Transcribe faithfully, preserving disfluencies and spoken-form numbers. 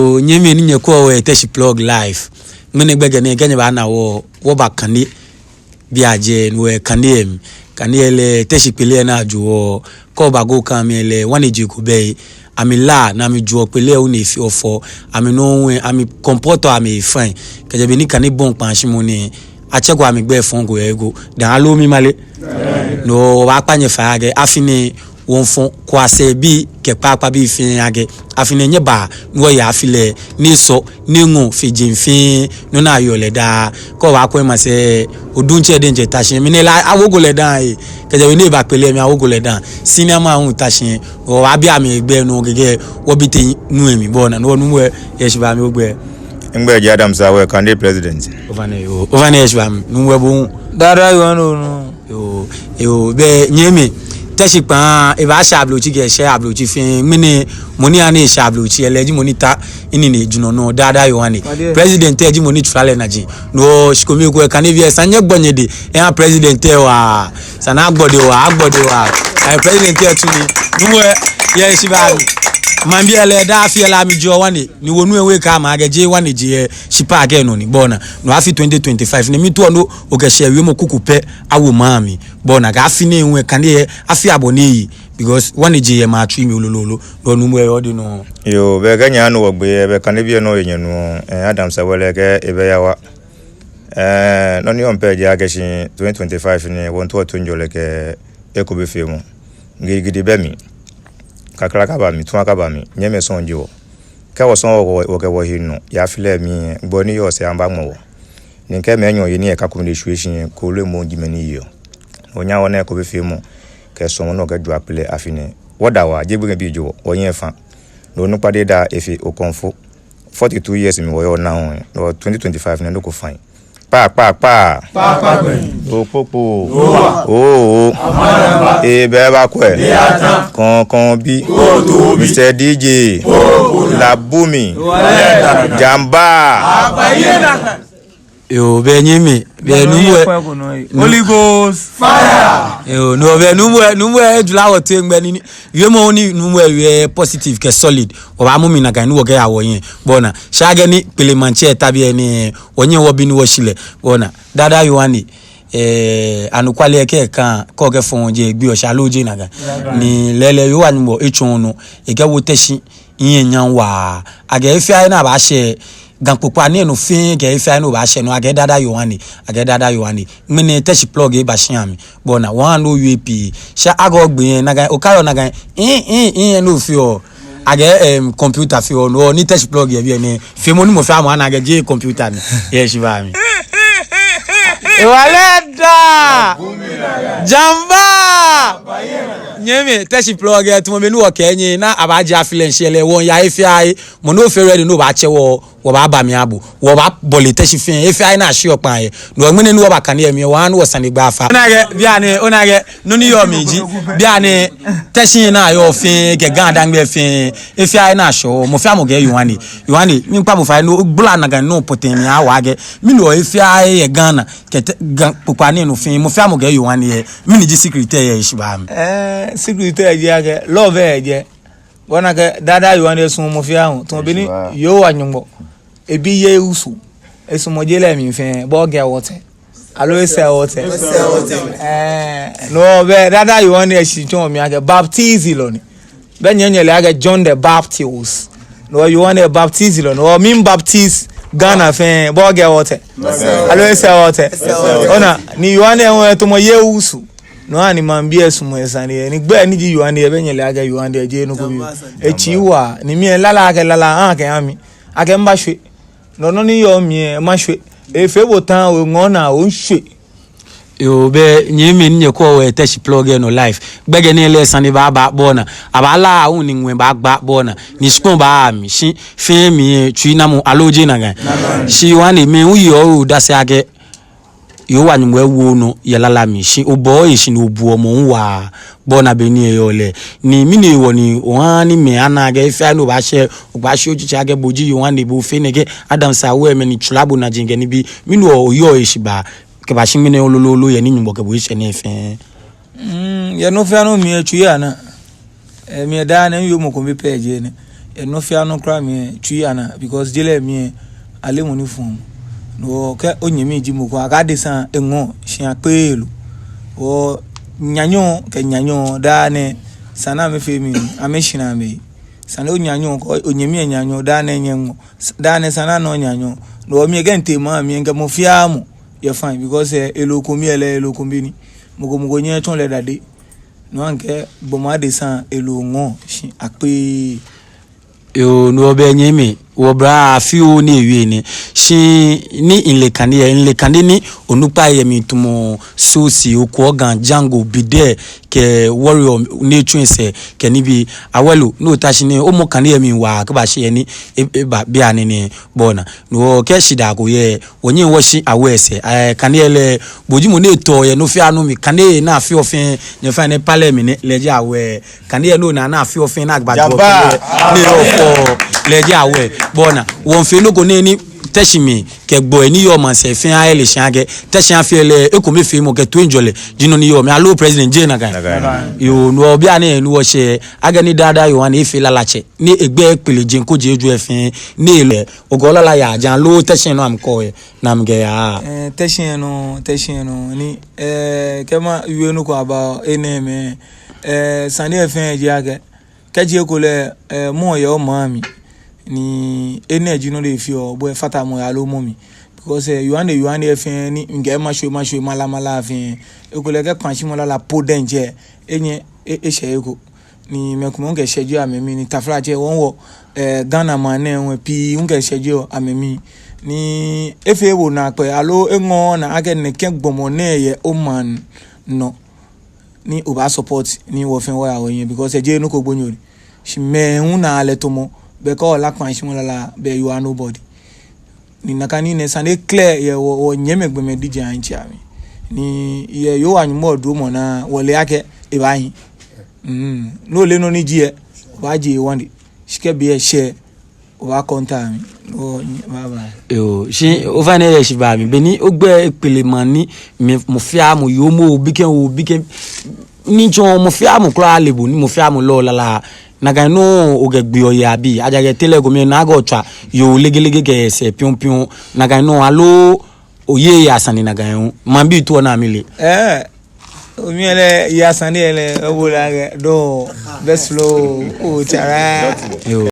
Onyɛmi ni nyɛkwɛɔ Teshie Plug Live, ŋmɛnɛ gbɛkɛ nɛɛ kɛ nyɛbaana wɔ, wɔba kane biɛ jɛi, ni wɔyɛ kane lɛ mli. Kane lɛ, Teshie kpele lɛ ni ajo wɔ, kɛ oba Go Kaŋ mli lɛ, wɔnɛ ji ko bɛ. Amɛlaa ni amɛjoɔ kpele lɛ hu ni efeɔ fɛo. Amɛnɔ hu, amɛkɔmpɔtɔ amɛ fine. Kɛjɛ be ni kane bɔi kpashimɔ nɛɛ, atsɛko amɛgbɛi fɔŋ ko yɛ he ko. Dani aloo mimale. No wɔbaakpa nyɛ fai akɛ afi nɛɛ wɔmiifɔ kwashiabii kɛ kpakpabii fɛɛ akɛ afi nɛɛ nyɛbaa ni wɔya afi lɛ, ni sɔ, ni ŋɔɔ fe jeŋ fɛɛ nɔ ni ayeɔ lɛ daa. Kɛ obaakwɛ masɛi, oduntsɛ diɛŋtsɛ ta shi, mɛni lɛ awoko lɛ daa ee. Kɛjɛ be ni eba kpele lɛ mli awoko lɛ daa. Senior man hu ta shi, wɔbaabi amɛgbɛi nɔ kɛkɛ, wɔbi tɛ nu lɛ mli bɔ ni, no nuumo lɛ, yɛ shi ba mi ogbɛi. Migbɛi ji Adams Awɛ, Kande president. Ofainɛ oo, ofainɛ yɛ shi ba mi, nuumo lɛ bo hu. Dada Yohane Onu. Yoo, yoo, bɛ nyɛmi. Teshie kpaa, ebaashɛ ablotsiri kɛ eshɛ ablotsiri fɛɛ. Ŋmɛnɛ mɔ ni haa ni eshɛ ablotsiri lɛ, lɛ ji mɔ ni ta, ni ni ji nɔ nɔ, Dada Yohane. President lɛ ji mɔ ni tswaa lɛ naji. No, shikome ko lɛ kane biɛ, esa ni nyɛgbɔ nyɛdɛŋ. Eha president lɛ waa. Esa ni agbɔ dɛŋ waa, agbɔ dɛŋ waa. Ayi president lɛ tsu nii. Nuumo lɛ, yɛ shi ba mi. Maŋbii lɛ daa afi lɛ amɛjieɔ wɔnɛ. Ni wɔnu ewe ka ma akɛ jeee wɔnɛ ji yɛ shi pa akɛ nɔ ni bɔ ni. No afi twenty twenty-five nɛɛ miitao ni okɛ shɛɛ wiemɔ kuku pɛ awo maŋ mli. Bɔ ni akɛ afi nɛɛ hu kane lɛ afi abɔ ni eyi. Because wɔnɛ ji yɛ maŋ tsui mli lolo lolo. No nuumo lɛ yɛ odɛŋ nɔ. Yoo, bɛ kɛ nyɛnu wɔgbɛi, bɛ kane biɛ nɔ yɛ nyɛnuɔ, eh, Adams Awɛ lɛ kɛ ebɛ ya wa. Eh, nɔ ni yɔɔ mli pɛ ji akɛ shi twenty twenty-five nɛɛ, wɔmiitao toiŋjɔlɛ kɛ ekomefeemɔ. Gidigidi bɛ mli. Kakla kaba mli, tuma kaba mli, nyɛmimɛi sɔŋŋ ji wɔ. Kɛ wɔsɔŋŋ wɔ, wɔkɛ wɔhe nu yɛ afi lɛ mli, gbɔi ni yɔɔ sɛɛ amɛbaŋmɔ wɔ. Ni kɛ mɛi enyɔ ye nii yɛ ka ko mli ni eshwie shi, kooloo moŋ ji mɛi ni yeɔ. Wɔnyɛ wɔna ekomefeemɔ kɛ suɔmɔ ni wɔkɛjoɔ kpele afi nɛɛ. Wɔda waa, jeee gbekɛbii ji wɔ, wɔhiɛ fa. No onukpa Dede Efio Okomfo. Forty-two years mli wɔyɔɔ nɛɛ hu, no twenty twenty-five nɛɛ nɔ ko fine. Kpa, kpa, kpa. Kpa, kpa, kpa. Okpokpo. Owa. Oo. Amaramba. Ebɛ bakwɛ. Eya ta. Kɔŋkɔŋ bi. Oto bi. Mister D J. Owa. Labumi. Owa. Jamba. Abaye na. Yoo, bɛ nyɛmi, bɛ nuumo lɛ. Holy Ghost fire. Yoo, no bɛ nuumo lɛ, nuumo lɛ ejula wɔ toi ŋmɛnɛ nɛɛ. Wiemɔ ni nuumo lɛ wie positive kɛ solid. Wɔbaamɔ mli nakai ni wɔkɛya wɔhiɛ. Bɔ ni, shi akɛni kpele maŋtsɛ ta biɛ nɛɛ, wɔnyɛ wɔbi ni wɔshi lɛ. Bɔ ni, Dada Yohane, eh, anɔkwale kɛ ka, kɔ kɛ fɔŋ jɛ, gbi ɔ sha loo jɛ nakai. Ni lɛɛlɛŋ Yehowa Nyɔŋmɔ etsɔ nɔ, ekɛwo Teshie hiɛ nyam waa. Akɛ he fɛɛ he ni abaashɛ, Ga kpokpaa nɛɛ nɔ fɛɛ, kɛ he fɛɛ he ni obaashɛ nɔ, akɛ Dada Yohane, akɛ Dada Yohane. Ŋmɛnɛ Teshie Plug eba shia mli. Bɔ ni, wɔha ni owie pii. Shi akɛ ogbɛi nakai, okaiɔ nakai, ii, ii, ii, ni ofeɔ. Akɛ, em, computer feɔ, no ni Teshie Plug yɛ biɛ nɛɛ. Feemɔ ni mɔ fɛɛ mɔ ana akɛ jeee computer ni. Yɛ shi ba mi. Ewalɛ da. Jamba. Nyɛmi, Teshie Plug, tumɔ be ni wɔkɛ nyɛ, ni abaajie afi lɛ shishi lɛ, wɔya he fɛɛ he. Mɔ ni ofee ready ni obaatsɛ wɔ, wɔbaaba mli aha bo. Wɔbaabɔle Teshie fɛɛ, he fɛɛ he ni ashiɔ kpaa yɛ. No ŋmɛnɛ ni wɔba kane lɛ mli, wɔha ni wɔsane lɛ agba afa. Ona akɛ, bianɛ, ona akɛ, nɔ ni yɔɔ mli ji, bianɛ, Teshie ni ayɔɔ fɛɛ, kɛ GaDangme fɛɛ, he fɛɛ he ni ashiɔ, mɔ fɛɛ mɔ kɛɛ Yohane. Yohane, miikpa bo fai ni ogbala nakai nɔ pɔtɛɛ ni awa akɛ, mɛni hewɔ he fɛɛ he yɛ Ghana, kɛ Teshie, Ga kpokpaa nɛɛ nɔ fɛɛ, mɔ fɛɛ mɔ kɛɛ Yohane yɛ, mɛni ji secret lɛ yɛ shi ba mi. Eh, secret lɛ ji akɛ, love lɛ jɛ. Bɔ ni akɛ Dada Yohane sumɔɔ mɔ fɛɛ hu. Tumɔ be ni Yehowa Nyɔŋmɔ ebi yɛ esu, esumɔɔ je lɛ mli fɛɛ, bɔ kɛ wɔtɛ. Aloo esɛɛ wɔtɛ. Esɛɛ wɔtɛ. Eh, no bɛ Dada Yohane shi tsɔɔ mi akɛ baptisilɔ ni. Bɛ nyɛnyɛ le akɛ John the Baptist. No Yohane baptisilɔ. No mi baptise Ghana fɛɛ, bɔ kɛ wɔtɛ. Aloo esɛɛ wɔtɛ. Ona, ni Yohane hu etumɔ yɛ esu. No ani maŋbii sumɔɔ esane lɛ. Ni gbɛi ni ji Yohane, bɛ nyɛle akɛ Yohane jeee nɔ ko biɛ. Etsi waa, ni mi lala akɛ lala, akɛ ami. Akɛ mba shwe. No nɔ ni yɔɔ mli lɛ, mashwe. Efee bo tan, oŋɔɔ naa, oshwe. Yoo, bɛ nyɛmi ni nyɛkwɛɔ Teshie Plug lɛ nɔ live. Gbɛkɛ nɛɛ lɛ sane baaba bɔ ni. Abaala awu ni ŋwɛi baagba bɔ ni. Ni shikpɔŋ baa mli, shi fɛɛ mli lɛ, tsuinamɔ aloo jeee nakai. Shi Yohane mɛi hu yeɔ odase akɛ Yehowa Nyɔŋmɔ ewo nɔ yɛ lala mli, shi obɔɔ eshi ni obuɔ mɔ hu waa, bɔ ni be ni eyɔɔ lɛ. Ni mɛni hewɔ ni ohaa ni mɛi ana akɛ he fɛɛ he ni obaashɛ, obaashɛ otsitsi akɛ bo ji Yohane, bo fee nɛkɛ, Adams Awɛ mɛi ni tsula bo naji kɛ nibii, mɛni hewɔ oyɔɔ eshi baa, kɛbashi ŋmɛnɛ lolo lolo yɛ ni Nyɔŋmɔ kɛ bo eshɛ nɛɛ fɛɛ. Mm, yɛ nɔ fɛɛ nɔ mli lɛ tsui ana. Eh, mi daa nɛɛ miwiemɔ ko pɛ ji enɛ. Enɔ fɛɛ nɔ kwraa mli lɛ, tsui anaa, because je lɛ mli lɛ, aleee mɔ ni fuɔ mɔ. No hewɔ kɛ onyɛmi ji mɔ ko, akɛ adesa eŋɔɔ, shi akpeee lɛ. Hewɔ nyanyɔŋ kɛ nyanyɔŋ, daa nɛɛ, esa ni amɛfee mɛni, amɛshara amɛhe. Esa ni onyanyɔŋ kɛ onyɛmi lɛ nyanyɔŋ, daa nɛɛ nyɛŋɔɔ. Daa nɛɛ esa ni ana onyanyɔŋ. No hewɔ mi lɛ kɛ mitee maŋ mli lɛ, mikɛ mɔ fɛɛ mɔ yɛ fine, because, eh, elo ko mli lɛ, elo ko mli ni. Mɔ ko mɔ ko nyɛŋ etsɔ lɛ dade. No hewɔ mikɛɛ gbɔmɔ adesa lɛ, elo ŋɔɔ, shi akpeee. Yoo, no hewɔ bɛ nyɛmimɛi, wɔbla afi oo ni ewie nɛ. Shi ni mile kane lɛ, mile kane ni onukpai yɛ mli tamɔ Sosi, Oku Organ, Django, Bidɛ, kɛ Warrior ni etsu esɛɛ, kɛ nibii. Awɛlo, ni ota shi ni omɔ kane lɛ mli waa kɛbashi he ni e, eba bianɛ nɛɛ, bo ona. No hewɔ kɛ shidaa ko yɛ, wɔnyɛŋ wɔshi Awɛ sɛɛ. Eh, kane lɛ, bo ji mɔ ni etɔ yɛ nɔ fɛɛ nɔ mli. Kane ni afeɔ fɛɛ, nyɛfɛɛ nɛ palɛ mli nɛ, lɛ ji Awɛ. Kane lɛ ni ona ni afeɔ fɛɛ ni agba jɔ Jaba. Kane lɛ, ni yɔɔ fɛɛ, lɛ ji Awɛ. Bo ona, wɔmiifee nɔ ko nɛɛ ni Teshie mɛi kɛ gbɔi ni yɔɔ maŋsɛɛ fɛɛ ahe ale shi akɛ Teshie afi lɛ, ekomefeemɔ kɛ toiŋjɔlɛ ji nɔ ni yɔɔ mli. Aloo president jeee nakai? Nakai. Yoo, no hewɔ bianɛ ni wɔshɛ, akɛ ni Daa Daa Yohane efee lalatsɛ, ni egbɛi kpele jeŋ ko jeŋ ejwɛ fɛɛ, ni lɛ, okɔ lala yaa jɛi aloo Teshie nɔ amɛkɔ yɛ, ni amɛkɛyaa? Eh, Teshie nɔ, Teshie nɔ, ni, eh, kɛ mawie nɔ ko aba enɛɛmɛi, eh, sane lɛ fɛɛ ji akɛ, kɛji ekolɛ, eh, mɔ yɛ omaŋ mli, ni enɛ ji nɔ ni efeɔ, bo lɛ fata mɔ he aloo mɔ mli. Because, eh, Yohane, Yohane fɛɛ ni mikɛ mashwie, mashwie, mala, mala fɛɛ, ekolɛ kɛ kpashimɔ lala po diɛŋtsɛ, enyɛ, e, eshɛ eko. Ni mɛi komɛi mikɛ shɛjeɔ amɛmii, ni taflatsɛ wɔ, wɔ, eh, Ghana maŋ nɛɛ hu pii mikɛ shɛjeɔ amɛmii. Ni efee bo naakpɛɛ, aloo eŋɔɔɔ onaa akɛ nɛkɛ gbɔmɔ nɛɛ yɛ omaŋ nɔ ni obaa support ni wɔ fɛɛ wɔya wɔhiɛ, because ejeee nɔ ko gbonyo ni. Shi mɛi hu naa lɛ tamɔ, bɛ kɛ ola kpashimɔ lala, bɛ you are nobody. Ni nakai nii nɛɛ esa ni eclear yɛ wɔ, wɔnyɛmimɛi gbɔmɛi D J and Chiami. Ni yɛ Yehowa Nyɔŋmɔ duromɔ naa, wɔle akɛ ebaahi. Mm. Ni ole nɔ ni ji lɛ, obaaje one day. Shi kɛ be lɛ shɛ, obaakɔ ntaami. Oh, bye bye. Yoo, shi ofainɛ, eshi ba mi. Beni ogbɛi ekpele maŋ ni, mɛi, mɔ fɛɛ mɔ yɔɔ mɔ, bikɛ oo, bikɛ. Ni tsɔ mɔ fɛɛ mɔ kwraa le bo, ni mɔ fɛɛ mɔ lɛ lala. Nakai nɔŋŋ okɛgbeɔ yɛ abi. Ejaakɛ tɛlɛ ko mli lɛ, naa akɛ otswa yoo legelege kɛ sɛɛ piɔŋpiɔŋ. Nakai nɔŋŋ aloo oyeee yɛ sane nakai hu. Maŋbii toɔ naa mile. Eh. Omi lɛ, yɛ sane lɛ, ewo lɛ akɛ, doo, bɛ slow, oo, tsara. Yoo.